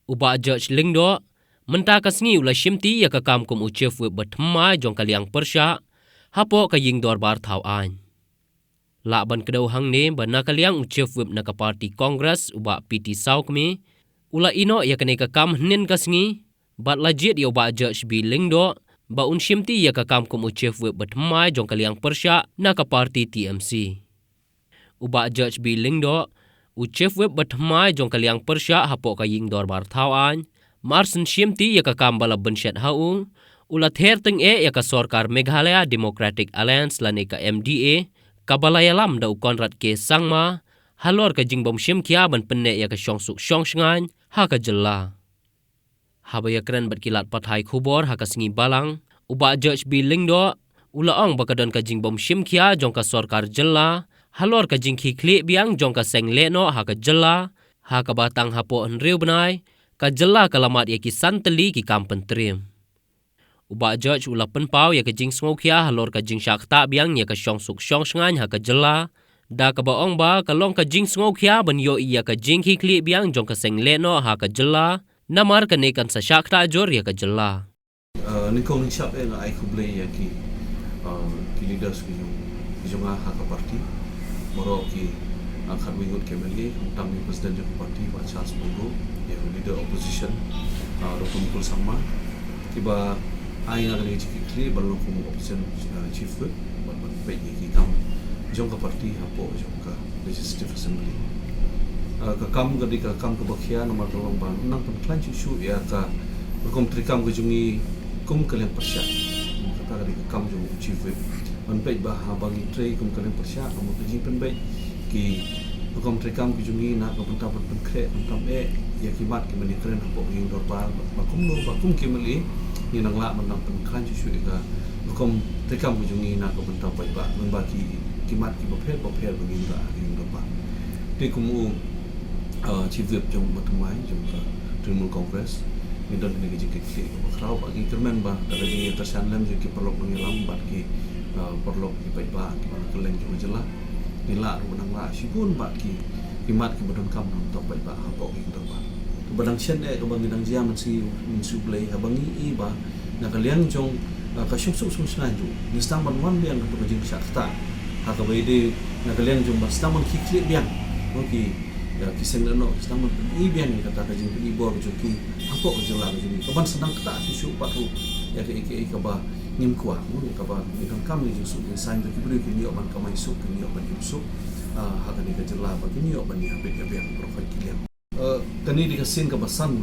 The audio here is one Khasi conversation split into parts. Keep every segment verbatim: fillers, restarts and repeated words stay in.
U Bah Judge Lyngdoh mynta ka sngi u la shimti ïa ka kam kum u Chief Whip ba thymmai jong ka liang pyrshah hapoh ka ïing dorbar thaw aiñ. Lah ban kdew hangne ba na ka liang u Chief Whip na ka party Congress, u Bah P T Sawkmie, u la ïehnoh ïa kane ka kam hynnin ka sngi, bad la jied ïa u Bah Judge B Lyngdoh ba un shimti ïa ka kam kum u Chief Whip ba thymmai jong ka liang pyrshah na ka party T M C. U Bah Judge B Lyngdoh, u Chief Whip ba thymmai jong ka liang pyrshah hapoh ka ïing dorbar thaw aiñ, mar shen shimti ïa ka kam ba la bynshet ha u, u la ther tyngeh ïa ka sorkar Meghalaya Democratic Alliance lane ka M D A, kaba la ïalam da u Conrad K Sangma, halor ka jingbym shim khia ban pynneh ïa ka shongsuk shongshngaiñ ha ka jylla. Haba ïakren bad ki lad pathai khubor ha ka sngi Balang, u Bah Judge B Lyngdoh u la ong ba ka don ka jingbym shim khia jong ka sorkar jylla halor ka jingkhie khlieh biang jong ka seng lehnoh ha ka jylla, ha kaba tang hapoh hynriew bnai ka jylla ka la mad ïa ki san tylli ki kam pyntriem. U Bah Judge u la pynpaw ïa ka jingsngewkhia halor ka jingshah ktah biang ïa ka shongsuk shongshngaiñ ha ka jylla, da kaba ong ba ka long ka jingsngewkhia ban ïohi ïa ka jingkhie khlieh biang jong ka seng lehnoh ha ka jylla, namar kane kan sa shah ktah jur ïa ka jylla. Uh, nyngkong nyngshap eh nga ai khublei ïa ki, uh, ki leaders ki jong, ki jong nga ha ka party. Baroh ki, uh, khatwei ngut ki M L A, khamtam ïa u president jong ka party, Bah Charles Pyngrope, ïa u leader opposition, uh, Doctor Mukul Sangma. Kiba ai nga kane ka jingkhie khlieh ban long kum opposition, uh, chief whip, ban, ban peit ïa ki kam jong ka party hapoh jong ka Legislative Assembly. Uh, ka kam ka dei ka kam kaba khia namar ka long ba nang pynkhlaiñ shuh shuh ïa ka rukom treikam ka jong ngi kum ka liang pyrshah. Kata ka dei ka kam jong u chief whip. Ban peit ba haba ngi trei kum ka liang pyrshah, ka mut ka jingpynbeit ki rukom treikam ki jong ngi na ka bynta ban pynkhreh, ban pynkhreh ïa ki mat ki ban ïakren hapoh ïing dorbar, ba kumno, ba kum ki M L A ngi nang lah ban nang pynkhlaiñ shuh shuh ïa ka rukom treikam ki jong ngi na ka bynta paidbah, lyngba ki, ki mat kiba pher ba pher ba ngin rah ha ïing dorbar. Te kum u, uh, chief whip jong ba thymmai jong ka Trinamool Congress, ngi don kane ka jingkhie khlieh kaba khraw, ba ngi kyrmen ba da ka jingïakyrshan lem jong ki paralok nongïalam bad ki, uh, paralok ki paidbah kiba na kylleng jong ka jylla, ngi lah ruh ban nang rah shibun bad ki, ki mat kiba donkam na ka bynta paidbah hapoh ka ïing dorbar. Kaba dang shen eh kaba ngi dang jia mynsngi, mynsngi U Blei haba ngi i ba na ka liang jong, uh, ka shongsuk shongshngaiñ jong ngi sdang ban wan biang kato ka jingshah ktah. Ha kaba ïadei na ka liang jong ban sdang ban khie khlieh biang, no, ki, ïa ki seng lehnoh, sdang ban pyni biang ïa kata ka jingpyni bor jong ki hapoh ka jylla ka jong ngi, kaban sdang ktah shuh shuh pat ruh ïa kaei kaei kaba ngim kwah, no, ïa kaba ngi donkam ïa ka jingsuk jingsaiñ jong ki briew, kin ïoh ban kamai suk, kin ïoh ban im suk, ah, ha kane ka jylla, ba kin ïoh ban ïa bit ïa biang baroh ki liang. Eh, kane dei ka sien kaba san,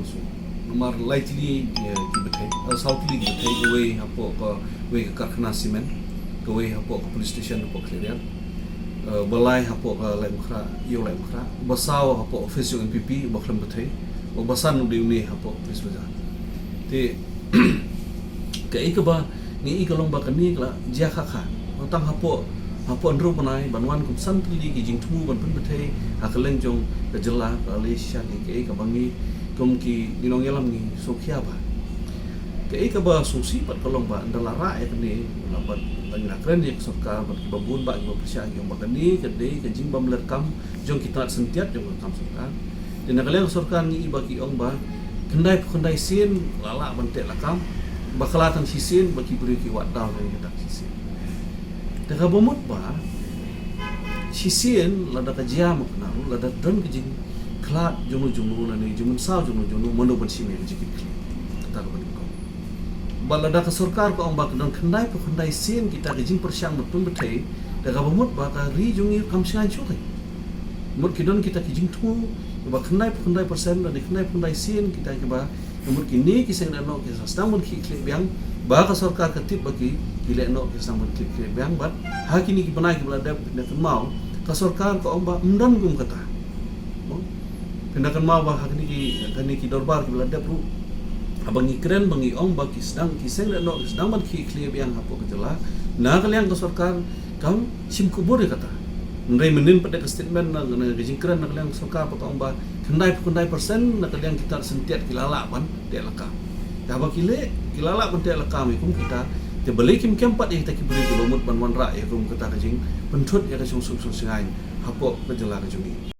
namar lai tylli, eh, ki bthei, eh, saw tylli ki bthei, kawei hapoh kawei ka karkhana cement, kawei hapoh ka police station hapoh Khliehriat, eh, ba lai hapoh ka Laitumkhrah, ïew Laitumkhrah, ba saw hapoh office jong N P P, ba khlem bthei, ba san u dei une hapoh Police Bazar. Te kaei kaba ngi i ka long ba kane ka la jia kha kha. Tang hapoh, hapoh hynriew bnai ban wan kum san tylli ki jingthmu ban pynbthei ha kylleng jong ka jylla, ka la leh shisha kaei kaei kaba ngi kum ki nongïalam ngi sngewkhia ba. Kaei kaba sngewsih pat ka long ba ynda la rah ïa kane, la bad la ngi la kren ïa ka sorkar bad kiba bun ba kiba pyrshah, ki ong ba kane ka dei ka jingbymleh kam jong ki tnat syntiat jong ka kam sorkar. Te na ka liang sorkar ngi i ba ki ong ba khyndai phew khyndai sien la lah ban teh lakam, ba ka la tang shisien ba ki briew ki wad daw na kata shisien. Te kaba mut ba shisien lada ka jia ma kane ruh, lada don ka jingkhlad jong u jong u lane jingmynsaw jong u jong u, mano ban shim ïa ka jingkit khlieh. Kata kaba nyngkong. Ba lada ka sorkar ka ong ba ka don khyndai phew khyndai sien kita ki jingpyrshang ban pynbthei, te kaba mut ba ka ri jong ngi kam shngaiñ shuh. Mut ki don kita ki jingthmu ba khyndai phew khyndai percent lane khyndai phew khyndai sien kita kiba, mut kine ki seng lehnoh ki sa sdang ban khie khlieh biang, ba ka sorkar ka tip ba ki, ki lehnoh ki sdang ban khie khlieh biang, bad ha kine ki bnai kiba la dep, phin da kynmaw, ka sorkar ka ong ba ym don kum kata. Phin da kynmaw ba ha kine ki, kine ki dorbar kiba la dep ruh, haba ngi kren ba ngi ong ba ki sdang, ki seng lehnoh ki sdang ban khie khlieh biang hapoh ka jylla, na ka liang ka sorkar kam shim khubor ïa kata. Hynrei mynnin pat da ka statement na, na ka jingkren na ka liang sorkar pat ka ong ba khyndai phew khyndai percent na ka liang kita syntiat ki la lah ban teh lakam. Te haba ki leh, ki la lah ban teh lakam ïa kum kita, te balei kim kem pat ïa kita ki briew kiba mut ban wanrah ïa kum kata ka jingpynthut ïa ka shongsuk shongshngaiñ hapoh ka jylla ka jong ngi.